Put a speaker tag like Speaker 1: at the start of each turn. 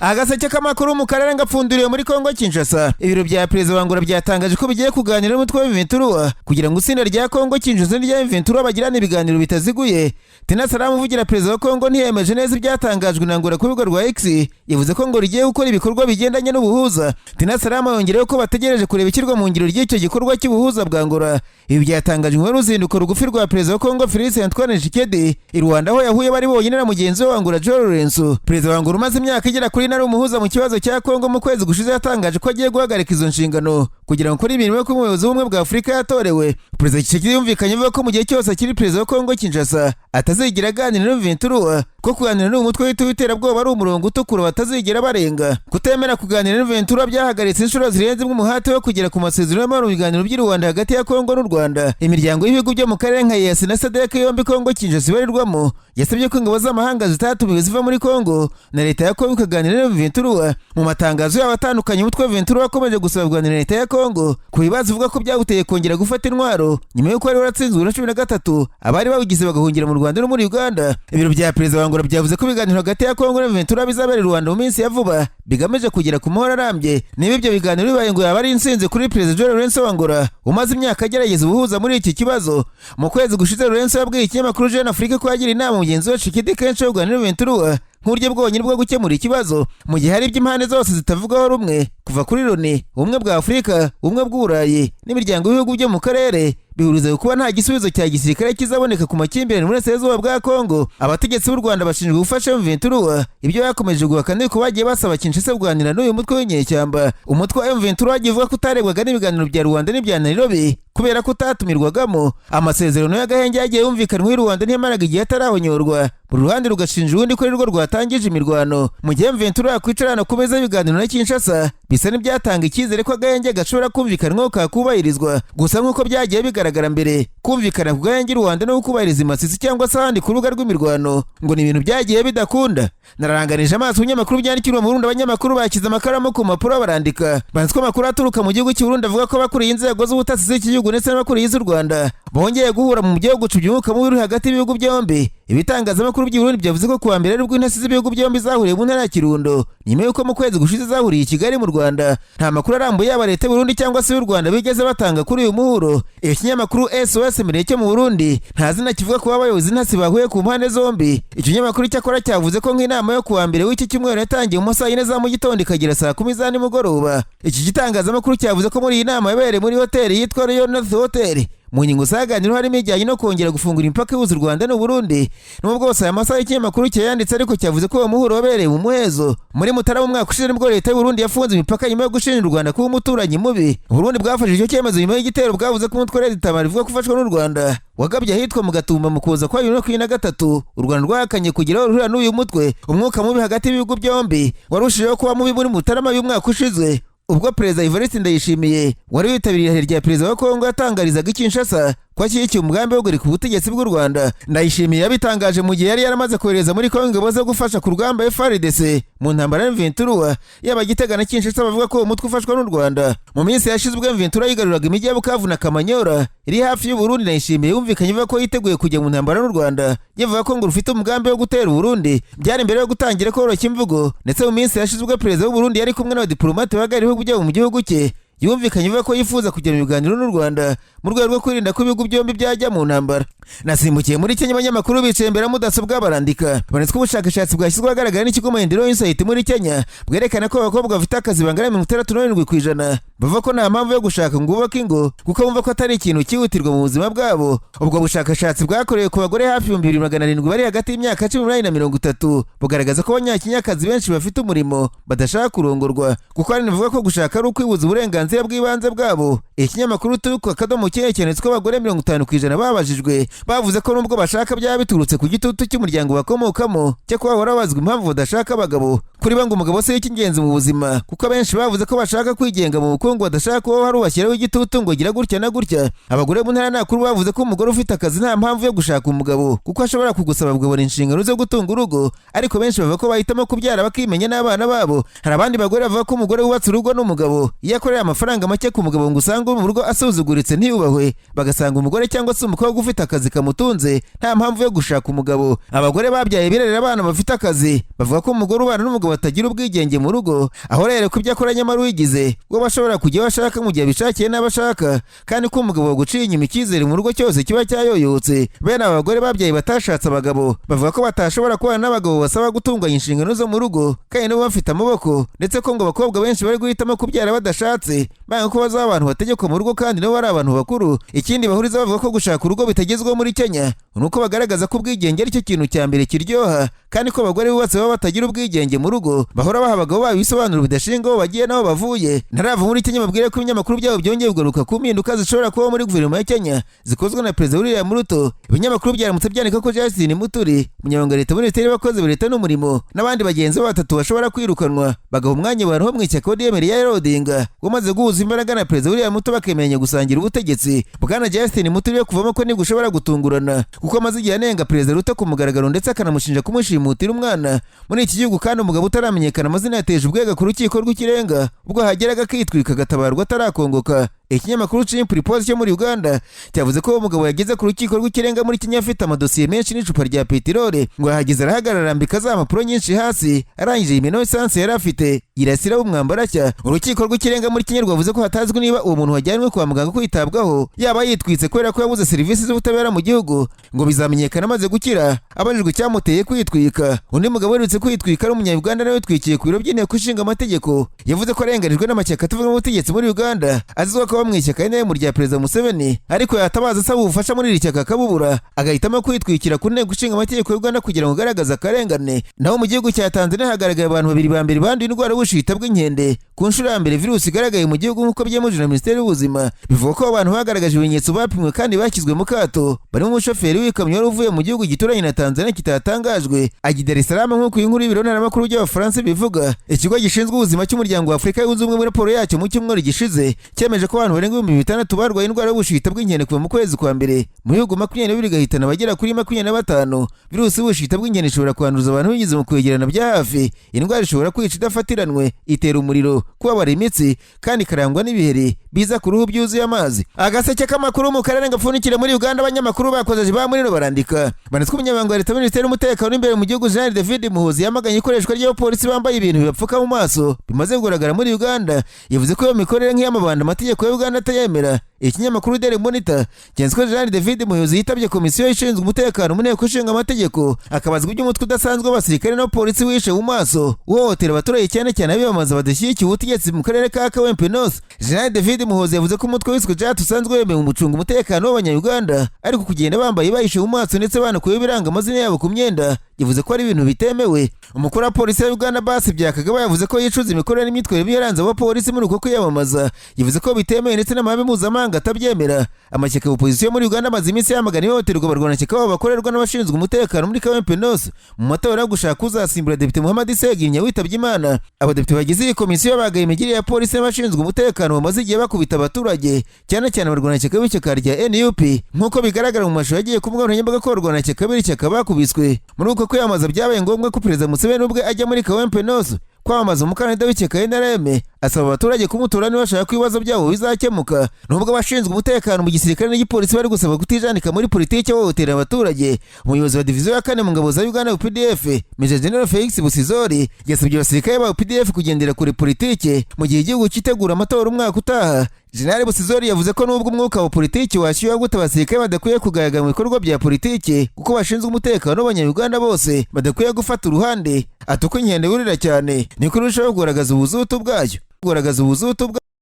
Speaker 1: Agaseke k'amakuru mu karere ngapfunduriwe muri Kongo Kinshasa. Ibiro bya perezida wa Angola byatangaje ko bigiye kuganira n'umutwe wa M23 kugira ngo itsinda rya Kongo Kinshasa n'irya M23 bagirane ibiganiro bitaziguye. Tina Salama, uvugira perezida wa Kongo, ntiyemeje neza ibyatangajwe na Angola ku rubuga rwa X. Yavuze ko ngo rigiye gukora ibikorwa bigendanye n'ubuhuza. Tina Salama yongereho ko bategereje kureba ishyirwa mu ngiro ry'icyo gikorwa cy'ubuhuza bwa Angola. Ibi byatangajwe nyuma y'uruzinduko rugufi rwa perezida wa Kongo Felix Antoine Tshisekedi i Rwanda, aho yahuye bari bonyine na mugenzi we wa Angola, João Lourenço. Perezida wa Angola, umaze imyaka igera kuri 4 ari umuhuza mu kibazo cya Kongo, mu kwezi gushize yatangaje ko agiye guhagarika izo nshingano kugira ngo akore imirimo yo kuba umuyobozi w'Ubumwe bwa Afurika yatorewe. Perezida Tshisekedi yumvikanye avuga ko mu gihe cyose akiri perezida wa Kongo Kinshasa atazigera aganira na M23, ko kuganira n'uyu mutwe w'iterabwoba ari umurongo utukura batazigera barenga. Kutemera kuganira na M23 byahagaritse inshuro zirenze imwe umuhate wo kugera ku masezerano y'amahoro mu biganiro by'i Rwanda hagati ya Kongo n'u Rwanda. Imiryango y'ibihugu byo mu karere nka EAC na SADC yombi Kongo Kinshasa ibarirwamo yasabye ko ingabo z'amahanga zitatumiwe ziva muri Kongo na leta ya Kongo ikaganira na M23. Mu matangazo yabo atandukanye, umutwe wa M23 wakomeje gusaba kuganira na leta ya Kongo ku bibazo uvuga ko byawuteye kongera gufata intwaro nyuma y'uko wari waratsinzwe na 13, abari bawugize bagahungira mu Rwanda no muri Uganda. Ibiro bya perezida wa Angola byavuze ko ibiganiro hagati ya Kongo na M23 bizabera i Rwanda mu minsi ya vuba, bigamije kugera ku mahoro arambye. Niba ibyo biganiro bibaye, ngo yaba ari intsinzi kuri perezida João Lourenço wa Angola, umaze imyaka agerageza ubuhuza muri iki kibazo. Mu kwezi gushize, Lourenço yabwiye ikinyamakuru Jeune Afrique ko yagira inama mugenzi we Tshisekedi kenshi yo kuganira na M23 nk'uburyo bwonyine bwo gukemura ikibazo, mu gihe hari ibyo impande zose zitavugaho rumwe, kuva kuri Loni, Ubumwe bwa Afurika, Ubumwe bw'Uburayi n'imiryango y'ibihugu byo mu karere, bihuriza ku kuba nta gisubizo cya gisirikare kizaboneka ku makimbirane mu burasirazuba bwa Kongo. Abategetsi b'u Rwanda bashinzwe gufasha M23 ibyo bakomeje guhakana, ko bagiye basaba Kinshasa kuganira n'uyu mutwe w'inyeshyamba. Umutwe wa M23 wagiye uvuga ko utarebwaga n'ibiganiro bya Rwanda n'ibya Nairobi kubera ko utatumirwagamo. Amasezerano y'agahenge yagiye yumvikanwa i Rwanda ntiyamaraga igihe atarahonyorwa, buri ruhande rugashinja urundi ko arirwo rwatangije imirwano. Mu gihe M23 yakwicarana ku meza y'ibiganiro na Kinshasa, bisa n'ibyatanga icyizere ko agahenge gashobora kumvikanwaho kakubahirizwa. Gusa nk'uko byagiye bigaragara mbere, kumvikana ku gahenge i Rwanda no kubahiriza i Masisi cyangwa se ahandi ku rubuga rw'imirwano ngo ni ibintu byagiye bidakunda. Nararanganije amaso ibinyamakuru byandikirwa mu Burundi. Abanyamakuru bashyize amakaramu ku mpapuro barandika. Banditswe amakuru aturuka mu gihugu cy'u Burundi avuga ko abakuriye inzego z'ubutasi z'iki gihugu ndetse n'abakuriye iz'u Rwanda bongeye guhura mu gihugu gucubya umwuka mubi uri hagati y'ibihugu byombi. Ibitangazamakuru by'i Burundi byavuze ko kuwa mbere aribwo intasi z'ibihugu byombi zahuriye mu ntara ya Kirundo, nyuma y'uko mu kwezi gushize zahuriye i Kigali mu Rwanda. Nta makuru arambuye yaba leta y'u Burundi cyangwa se y'u Rwanda bigeze batanga kuri uyu muhuro. Ikinyamakuru SOS Médias cyo mu Burundi nta zina kivuga kuba abayobozi intasi bahuye ku mpande zombi. Icyo kinyamakuru cyakora cyavuze ko nk'inama yo kuwa mbere w'iki cyumweru yatangiye mu masaha 4 za mu gitondo ikagera saa 10 za nimugoroba. Iki gitangazamakuru cyavuze ko muri iyi nama yabereye muri hoteli yitwa Royal North Hotel, mu ngingo zaganiriweho harimo ijyanye no kongera gufungura imipaka ihuza u Rwanda n'u Burundi. Nubwo bwose aya masaha y'ikinyamakuru cyayanditse, ariko cyavuze ko uwo muhuro wabereye mu muhezo. Muri Mutarama umwaka ushize nibwo leta y'u Burundi yafunze imipaka nyuma yo gushinja u Rwanda kuba umuturanyi mubi. Burundi bwafashe icyo cyemezo nyuma y'igitero bwavuze ko umutwe Red Tabara ivuga ko ufashwa n'u Rwanda wagabye ahitwa mu Gatumba mu kuza kwa 2023. U Rwanda rwahakanye kugira aho ruhurira n'uyu mutwe. Umwuka mubi hagati y'ibihugu byombi warushijeho kuba mubi muri Mutarama y'umwaka ushize, ubwo perezida Evariste Ndayishimiye wari witabiriye irahira rya perezida wa Kongo yatangarizaga i Kinshasa ko ashyigikiye umugambi wo guhirika ubutegetsi bw'u Rwanda. Ndayishimiye yabitangaje mu gihe yari yaramaze kohereza muri Kongo ingabo zo gufasha ku rugamba FARDC mu ntambara ya M23. Yaba Gitega na Kinshasa bavuga ko uwo mutwe ufashwa n'u Rwanda. Mu minsi yashize, ubwo M23 yigaruraga imijyi ya Bukavu na Kamanyola iri hafi y'u Burundi, Ndayishimiye yumvikanye ivuga ko yiteguye kujya mu ntambara n'u Rwanda, yavuga ko ngo rufite umugambi wo gutera u Burundi. Byari mbere yo gutangira koroshya imvugo. Ndetse mu minsi yashize, ubwo perezida w'u Burundi yari kumwe n'abadiplomate bahagarariye ibihugu byabo mu gihugu cye, yumvikanye ivuga ko yifuza kujya mu biganiro n'u Rwanda mu rwego rwo kwirinda ko ibihugu byombi byajya mu ntambara. Nasimbukiye muri Kenya. Abanyamakuru bicaye imbere ya mudasobwa barandika. Banditswe ubushakashatsi bwashyizwe ahagaragara n'ikigo Maendeleo Insight muri Kenya, bwerekana ko abakobwa bafite akazi bangana 67% bavuga ko nta mpamvu yo gushaka ngo bubake ingo, kuko bumva ko atari ikintu cyihutirwa mu buzima bwabo. Ubwo bushakashatsi bwakorewe ku bagore hafi 2700 bari hagati y'imyaka 18 na 30, bugaragaza ko abanyakenyakazi benshi bafite umurimo badashaka kurongorwa, kuko hari bavuga ko gushaka ari ukwibuza uburenganzira bw'ibanze bwabo. Ikinyamakuru Tuko.Kenya cyanditse ko abagore 50% babajijwe bavuze ko nubwo bashaka, byaba biturutse ku gitutu cy'umuryango bakomokamo cyo kuba bahora babazwa impamvu badashaka abagabo. Kuri bo ngo umugabo si icy'ingenzi mu buzima, kuko abenshi bavuze ko bashaka kwigenga mu bukungu, badashaka kuba hari ubashyiraho igitutu ngo gira gutya na gutya. Abagore mu ntara Nakuru bavuze ko umugore ufite akazi nta mpamvu yo gushaka umugabo, kuko ashobora kugusaba kugabana inshingano zo gutunga urugo, ariko benshi bavuga ko bahitamo kubyara bakimenya n'abana babo. Hari abandi bagore bavuga ko umugore wubatse urugo n'umugabo iyo akorera amafaranga. amafaranga make ku mugabo ngo usange mu rugo asuzuguritse ntiyubahwe, bagasanga umugore cyangwa se umukobwa ufite akazi kamutunze nta mpamvu yo gushaka umugabo. Abagore babyaye birerera abana bafite akazi bavuga ko umugore ubana n'umugabo atagira ubwigenge mu rugo, aho rero ku ibyo akora nyamara uwigize we bashobora kujya aho ashaka mu gihe abishakiye n'abo ashaka, kandi ko umugabo waguciye inyuma icyizere mu rugo cyose kiba cyayoyotse. Bene aba bagore babyaye batashatse abagabo bavuga ko batashobora kubana n'abagabo basaba gutunganya inshingano zo mu rugo kandi nabo bafite amaboko, ndetse ko ngo abakobwa benshi bari guhitamo kubyara badashatse banga ko bazaba abantu bategekwa mu rugo kandi nabo ari abantu bakuru. Ikindi bahuriza bavuga ko gushaka urugo bitagezweho muri Kenya ni uko bagaragaza ko ubwigenge ari cyo kintu cya mbere kiryoha, kandi ko abagore bubatse baba batagira ubwigenge mu rugo, bahora baha abagabo babo ibisobanuro bidashinga aho bagiye n'aho bavuye. Ntarava muri Kenya babwire ko ibinyamakuru byabo byongeye kugaruka ku mpinduka zishobora kubaho muri guverinoma ya Kenya zikozwe na Perezida William Ruto. Ibinyamakuru byaramutse byandika ko Justin Muturi, umunyamabanga wa leta muri Minisiteri y'abakozi ba leta n'umurimo, n'abandi bagenzi be batatu bashobora kwirukanwa bagaha umwanya abantu bo mu ishyaka ODM rya Odinga wamaze guhuza imbaraga na Perezida William Ruto bakemeranya gusangira ubutegetsi. Bwana Justin Muturi yo kuvamo ko ntigushobora gutungurana kuko amaze igihe anenga Perezida Ruto ku mugaragaro, ndetse akanamushinja kumushimutira umwana. Muri iki gihugu kandi umugabo utaramenyekana amazina yateje ubwega ku rukiko rw'ikirenga ubwo hageraga akitwika agatabarwa atarakongoka. Ikinyamakuru Chimpreports cyo muri Uganda cyavuze ko uwo mugabo yageze ku rukiko rw'ikirenga muri Kenya afite amadosiye menshi n'icupa rya peteroli, ngo yahageze arahagarara, arambika za mpapuro nyinshi hasi, arangije yimenaho esanse yari afite irasiraho umwambaro ashya. Urukiko rw'ikirenga muri Kenya rwavuze ko hatazwi niba uwo muntu wajyanwe kwa muganga kwitabwaho yaba yitwitse kubera ko yabuze serivisi z'ubutabera mu gihugu, ngo bizamenyekana amaze gukira abajijwe icyamuteye kwitwika. Undi mugabo uherutse kwitwika ari umunya-Uganda nawe witwikiye ku biro by'inteko ishinga amategeko, yavuze ko arenganijwe n'amashyaka atavuga ubutegetsi muri Uganda, azwiho kuba mu ishyaka NRM rya Perezida Museveni, ariko yatabaza asaba ubufasha muri iri shyaka akabubura, agahitamo kwitwikira ku nteko ishinga amategeko y'u Uganda kugira ngo agaragaze akarengane. Naho mu gihugu cya Tanzania hagaragaye abantu babiri ba mbere banduye indwara y'ubushita bw'inkende ku nshuro ya mbere virusi igaragaye mu gihugu, nk'uko byemejwe na Minisiteri y'Ubuzima. Bivuga ko abantu bagaragaje ibimenyetso bapimwe kandi bashyizwe mu kato, barimo umushoferi w'ikamyo wari uvuye mu gihugu gituranye na Tanzania kitatangajwe ajya i Dar es Salaam, nk'uko iyi nkuru y'ibiro ntaramakuru by'Abafaransa bivuga. Ikigo gishinzwe ubuzima cy'umuryango wa Afurika Yunze Ubumwe muri raporo yacyo mu cyumweru gishize cyemeje ko abantu barenga 6000 barwaye indwara y'ubushita bw'inkende kuva mu kwezi kwa mbere mu bihugu 22, igahitana abagera kuri 25. Virusi y'ubushita bw'inkende ishobora kwanduza abantu binyuze mu kwegerana bya hafi. Indwara ishobora kwica idafatiranwe, itera umuriro, kubabara imitsi, kandi ikarangwa n'ibiheri biza ku ruhu byuzuye amazi. Agaseke k'amakuru mu karere gapfundikire muri Uganda, abanyamakuru bakoze ba muri barandika banditswe. Umunyamabanga wa leta, Minisiteri y'umutekano w'imbere mu gihugu, Jean David Muhuzi, yamaganye ikoreshwa ry'abapolisi bambaye ibintu bibapfuka mu maso bimaze kugaragara muri Uganda. Yavuze ko iyo mikorere nk'iy'amabanda amategeko ya Uganda atayemera. Ikinyamakuru Daily Monitor cyanditse ko Jean David Muhuzi yitabye komisiyo ishinzwe umutekano mu nteko ishinga amategeko, akabazwa iby'umutwe udasanzwe w'abasirikare n'abapolisi wishe mu maso uhohotera abaturage, cyane cyane abiyamamaza badashyigikiye ubutegetsi mu karere ka Kawempe North. Jean David Muhozi yavuze ko umutwe wiswe JAT usanzwe wemewe mu gucunga umutekano w'Abanyayuganda, ariko kugenda bambaye bahishe mu maso ndetse banakuyeho ibiranga amazina yabo ku myenda, yavuze ko ari ibintu bitemewe. Umukuru wa polisi ya Uganda, Basi Byakagaba, yavuze ko yicuza imikorere n'imyitwarire mibi yaranze abapolisi muri uko kwiyamamaza. Yavuze ko bitemewe ndetse n'amahame mpuzamahanga atabyemera. Amashyaka ya opozisiyo muri Uganda amaze iminsi yamagana ihohoterwa abarwanashyaka babo bakorerwa n'abashinzwe umutekano muri Kawempe North mu matora yo gushaka uzasimbura Depite Muhammad Seginya witabye Imana. Abadepite bagize iyi komisiyo bagaye imigirire ya polisi n'abashinzwe umutekano bamaze igihe bakubita abaturage, cyane cyane abarwanashyaka b'ishyaka rya NUP, nk'uko bigaragara mu mashusho yagiye ku mbuga nkoranyambaga ko abarwanashyaka b'iri shyaka bakubiswe. Muri uko kwiyamamaza byabaye ngombwa ko Perezida Museveni ubwe ajya muri Kawempe North kwamamaza umukandida w'ishyaka NRM, asaba abaturage kumutora niba bashaka ko ibibazo byabo bizakemuka, nubwo abashinzwe umutekano mu gisirikare n'igipolisi bari gusaba kutijandika muri politiki bahohotera abaturage. Umuyobozi wa diviziyo ya kane mu ngabo za Uganda UPDF, Major General Felix Busizori, yasabye abasirikare ba UPDF kugendera kure politiki mu gihe igihugu cyitegura amatora umwaka utaha. General Busizori yavuze ko nubwo umwuka wa politiki washyuha gute, abasirikare badakwiye kugaragara mu bikorwa bya politiki kuko bashinzwe umutekano w'Abanyayuganda bose, badakwiye gufata uruhande. Ati uko inkende yurira cyane niko irushaho kugaragaza ubuzutu bwayo, kugaragaza ubuzutu bwa